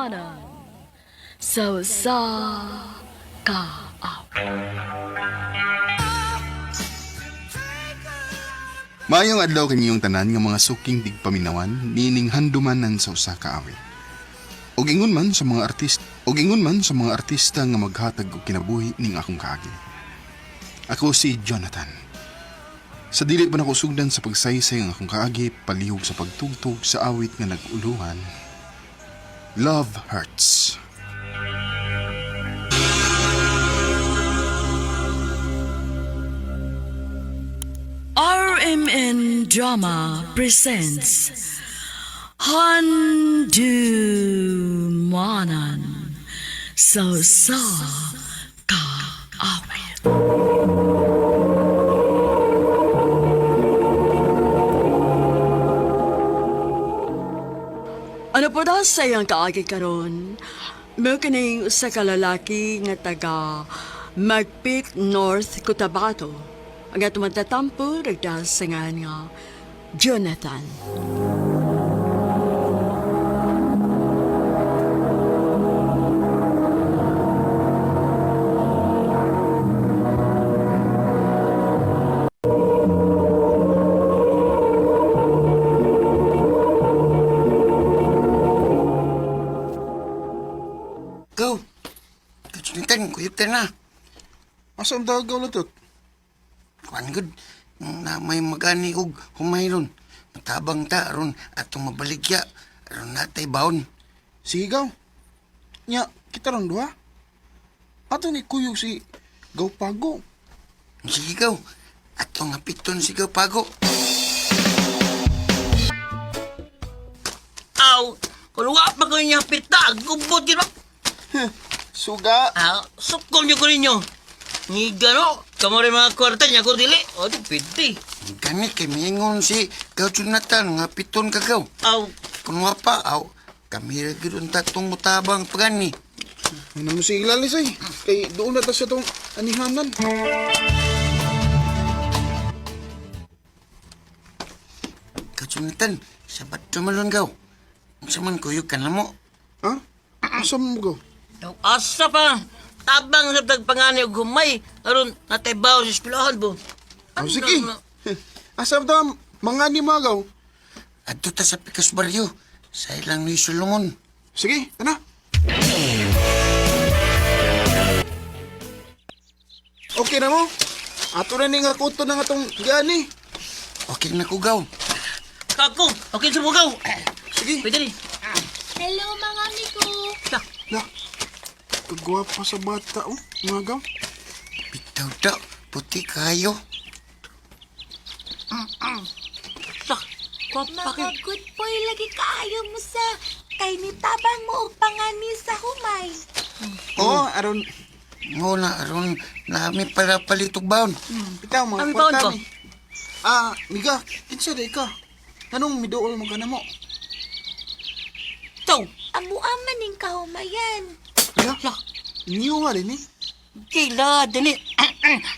Handumanan sa usa ka awit. Maayong adlaw kaniyong tanan nga mga suking digpaminawan niining handumanan sa usa ka awit. Og ingon man sa mga artist, og ingon man sa mga artista nga maghatag og kinabuhi ning akong kaagi. Ako si Jonathan. Sa dili pa nako sugdan sa pagsaysay ang akong kaagi palihog sa pagtugtog sa awit nga nag-uluhan. Love Hurts. RMN Drama presents Handumanan sa usa ka awit. Ano po daw sa iyang kaagi karon? Mao kining usa ka lalaki nga taga Magpit North, Cotabato. Ang atong magtatampo nagdahil sa ngalan nga Jonathan. Go. Kachunitan, kuyog ta na. Asa ang dagaw latot? Kuan gud na may magani og humayron. Matabang ta aron atong mabaligya aron natay baon. Sige gaw. Nya, kita ron duha. Ato ni kuyog si Gaw Pago. Sige gaw. Atong hapiton sigaw pago. Aw, kung wa pa ko niya pita, gubot yun ba? Suga. Ah, sukol niyo ko ninyo. Ni gano, kamo rin mga kwarta niya ko dili. O, di pwede. Gani kay miingon si Gaw Jonathan nga piton ka gaw. Aw, Kung wa pa aw kami ra gyud unta tong mutabang pagani. Ano mo si Ilalis ay? Kay doon na ta sa tong anihanan. Gaw Jonathan, sabat tumalon gaw. Unsa man kuyog ka na mo? Ha? Asa mo gaw? aw, asa pa. Tabang sa tagpangani og humay, aron natay baw sa eskwelahan bo. Oh, sige. Asa mo ta mga ni mga gaw? Adto ta sa Pikas Barrio sa ilang ni Sulungon. Sige, ana. Okay na mo? Ato na ni nga kuto na nga tong gani. Okay na ko gaw. Kako, okay sa bugaw. Sige. Pwede rin. Hello mga amigo! Ta, Na. Kagwapa sa bata oh, mga gaw. Bitaw ta, puti kayo. ta. Kwapa Mga good boy lagi kaayo mo sa kay nitabang mo og pangani sa humay. Oo, aron Mo na aron nami para palitog baon. bitaw mga Ami baon kwarta ko. ni. Ah, miga, kinsa day ka? Anong miduol mo ka na mo? Taw. Amo man ning kahumayan. Ya, new nga rin eh. Kila, dili.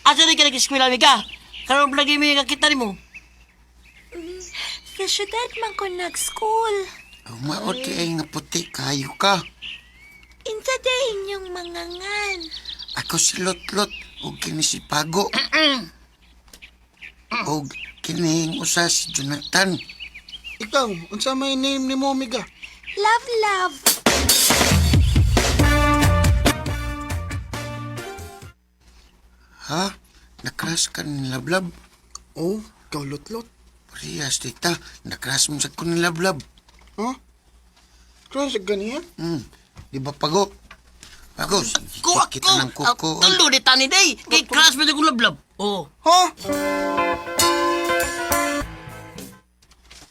Asa rin ka nag-eskwela, miga? Karon lagi may kakita nimo. Sa syudad man ko nag-school. Mao di ay nga puti kayo ka. Insa day inyong mga ngan. Ako si Lotlot ug kini si Pago. Ug kini usa si Jonathan. Ikaw, unsa may name ni mo, miga? Love, love. Ha? Nakras ka ni Lablab? Oh, ikaw lotlot. Parehas tita, nakras mo sa ko ni Lablab. Ha? Crush ganiya? Di ba Pago? Pago, Ko ako. kita ng kuko. Aw, Tulo di tani day. Kay crush mo kong lablab. Oh. Ha?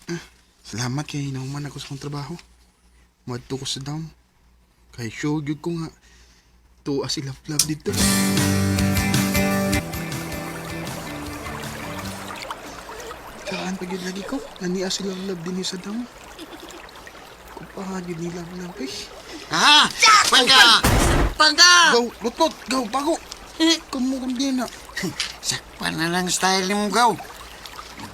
Ah, Salamat kay nauman ako sa akong trabaho. Madto ko sa dam. Kay sure gyud ko nga tuwa si Love Love dito. Saan pa gyud lagi ko? Naniya si Love Love din sa dam. Kumpaha gyud ni Love Love eh. Ha? Pangga! Pangga! Go, lutot, go, bago. Kamo kung di na. Sakpa na lang style ni mo gaw.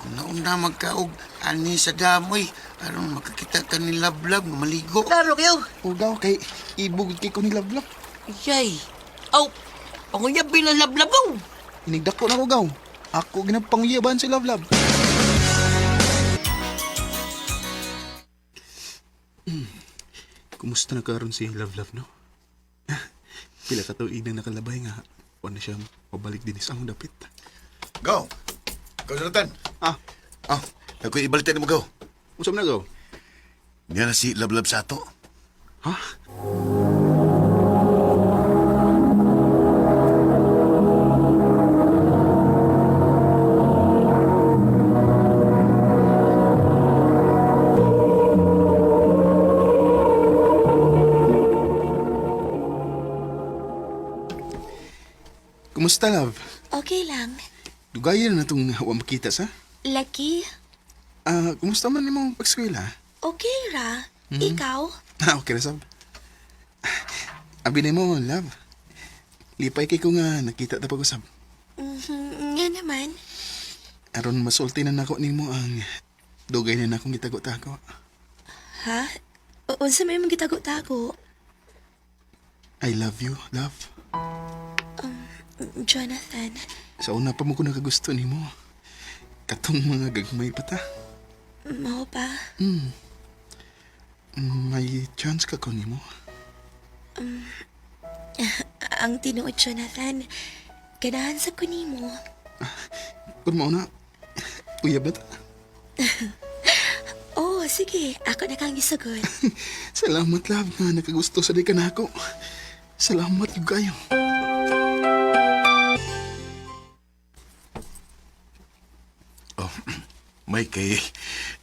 Nauna magkaog ani sa damoy aron makakita ka ni Lablab nga maligo. Klaro kayo. Ugaw kay ibugod kay ko ni Love Love. Yay. Aw, panguyab bilang lablabaw. Inigdako na ko gaw. Ako ginapanguyaban si Love Love. Kumusta na karon si Love Love no? Pila ka tuig na nakalabay nga. Wala na siya pabalik din sa among dapit. Go. Go, Jonathan. Ah, Ah, ako'y ibalitan mo, go. usap na gaw. Nga na si Lablab sa ato. Ha? Kumusta, love? Okay lang. Dugayan na itong wa makita sa? Lucky, Ah, kumusta man imong pag-eskwela? okay ra. Ikaw? Ah, okay ra sab. Abi nimo, love. Lipay kay ko nga nakita ta pag-usab. Mhm, nga naman. Aron masulti na nako nimo ang dugay na nakong gitago-tago. Ha? Unsa may imong gitago-tago? I love you, love. Jonathan, Sa una pa mo ko nakagusto nimo. Katong mga gagmay pa ta. mao ba? May chance ka ko nimo. Ang tinuod, Jonathan, ganahan sa ko nimo. Kun mao na, uyab na ta. Oh, sige. Ako na kang isugot. Salamat, love, nga nakagusto sa di ka nako. Salamat yung kayo. Oh, may kay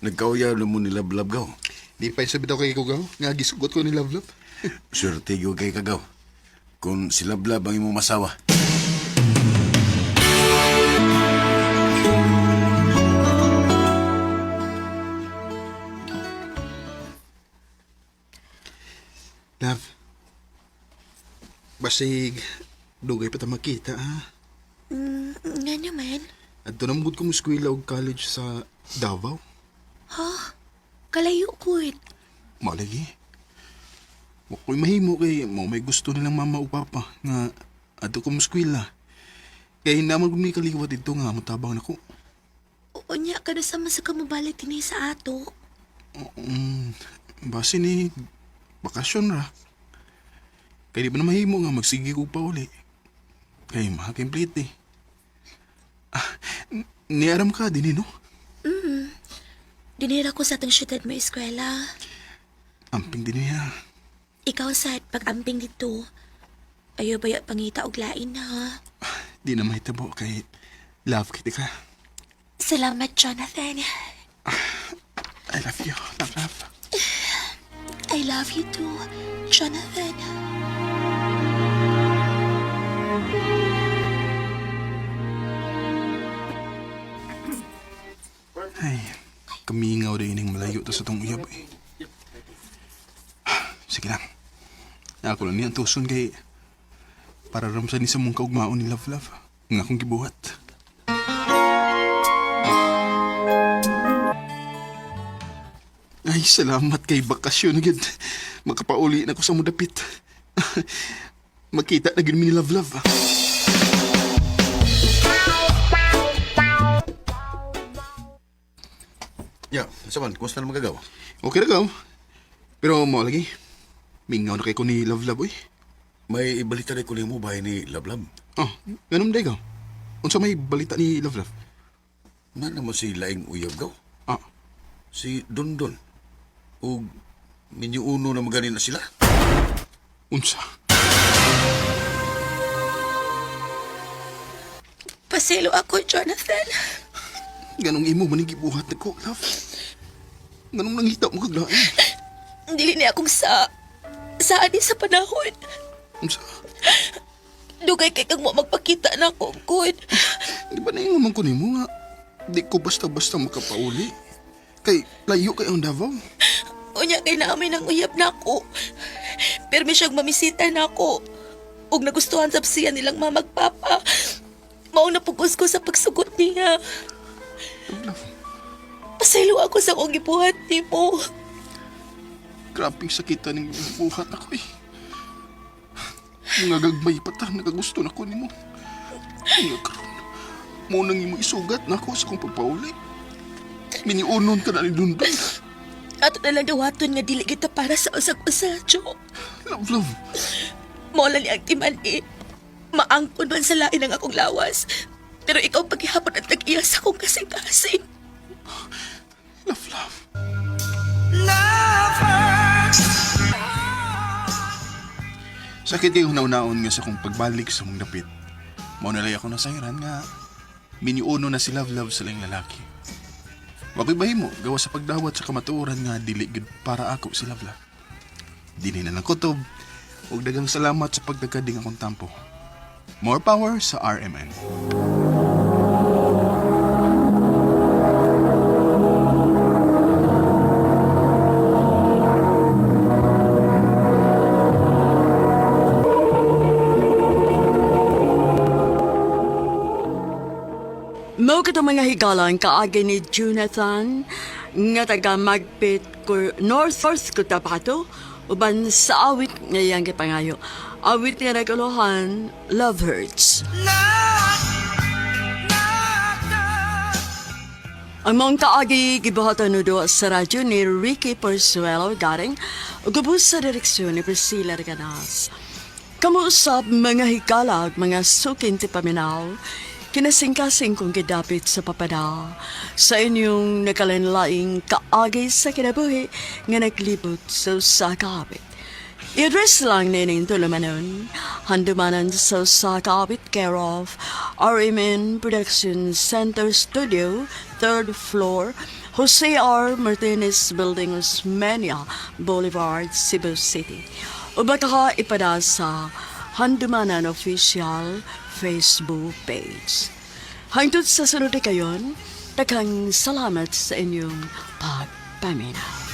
nagkauyaw na mo ni Lablab, gaw. Di pa sabi daw kay Kugaw, nga gisugot ko ni Love Love. Swerte gyud kay kagaw. Kung si Lablab ang imong masawa. Love, basig, dugay pa ta makita, ha? Nga naman. Adto na mugod ko mo eskwela og college sa Davao. Ha? Kalayo ko. Malagi. Wa ko'y mahimo kay mo may gusto nilang mama o papa nga adto ko mo eskwela. Kay naman gud mi kaliwat dito nga motabang nako. Unya, kada sa man sa kamabalik dinhi sa ato. Base ni bakasyon ra. Kay di ba na mahimo nga magsige ko pa uli. Kay makakimplete eh. Ah, niaram ka din eh, no? Dinira ko sa atong syudad mo eskwela. Amping din niya. Ikaw sad, pag-amping dito. Ayaw ba pangita og lain ha? Di na mahitabo kay love kita ka. Salamat, Jonathan. I love you. Love, love. I love you too, Jonathan. Ay, kamingaw rin ining malayo to sa tong uyab eh. Sige lang. Ako lang niya ang tuson kay para ramsan ni sa mong kaugmaon ni Love Love. Nga akong gibuhat. Ay, salamat kay bakasyon agad. Makapauli na ko sa mudapit. Makita na gid mi ni Love Love. ah. Ya, sa man, kumusta na magagaw? Okay ra gaw. Pero mo lagi. Mingaw na kay ko ni Love Love oy. May ibalita na ko nimo bahay ni Lablab. Oh, ganun day gaw. Unsa may balita ni Love Love? Na mo si Laing Uyab, gaw. Ah, Si Dondon. O minyo uno na magani na sila. unsa? Paselo ako, Jonathan. Ganong imo man ang gibuhat nako, love. Ganong nangita mo kag lain. Dili niya akong sa... Saan sa panahon. Unsa? Dugay kay kang mo magpakita na ako, good. Di ba naingon man ko nimo nga di ko basta-basta makapauli? Kay layo kay ang Davao. Unya kay namin ang uyab na ako. Pero may siyang mamisita na ako. Ug nagustuhan sab siya nilang mamagpapa. Mao na pugos ko sa pagsugot niya. Love, love. Pasaylo ako sa akong gibuhat nimo. Grabing sakitan ng buhat ako eh. Mga gagmay pa ta, nakagusto na ko nimo. Nga karon, mo nang imo isugat na ako sa kong pagpauli. Miniunon ka na ni Dundun. Ato na lang dawaton nga dili kita para sa usag-usa, Jo. Love, love. Mola ni ang timan eh. Maangkon man sa lain ang akong lawas. Pero ikaw paghihapon at nag-iya sa akong kasing-kasing. Love, love. Sakit kayo naunaon nga sa kong pagbalik sa mong dapit. Mao na ako nasayran nga miniuno na si Love Love sa laing lalaki. Wako'y bahimo, gawa sa pagdawat sa kamatuoran nga dili gud para ako si Love Love. Dili na lang kutob, ug daghang salamat sa pagdagading akong tampo. More power sa RMN. Mao katong mga higalan kaagi ni Jonathan nga taga Magpit North North Cotabato uban sa awit nga iyang gipangayo. Awit nga naguluhan, Love Hurts. Ang mong kaagi gibuhatan no duwa sa radyo ni Ricky Porzuelo garing ug ubos sa direksyon ni Priscilla Reganas. Kamuusap mga higala ug mga sukin ti paminaw, kinasingkasing kong gidapit sa papada sa inyong nakalanlaing kaagi sa kinabuhi nga naglibot sa usa ka awit. I-address lang nining tulumanon, handumanan sa usa ka awit care of RMN Production Center Studio, third floor, Jose R. Martinez Building, Osmeña Boulevard, Cebu City. O baka ipada sa Handumanan Official Facebook page. Hangtod sa sunod na kayon, daghang salamat sa inyong pagpaminaw.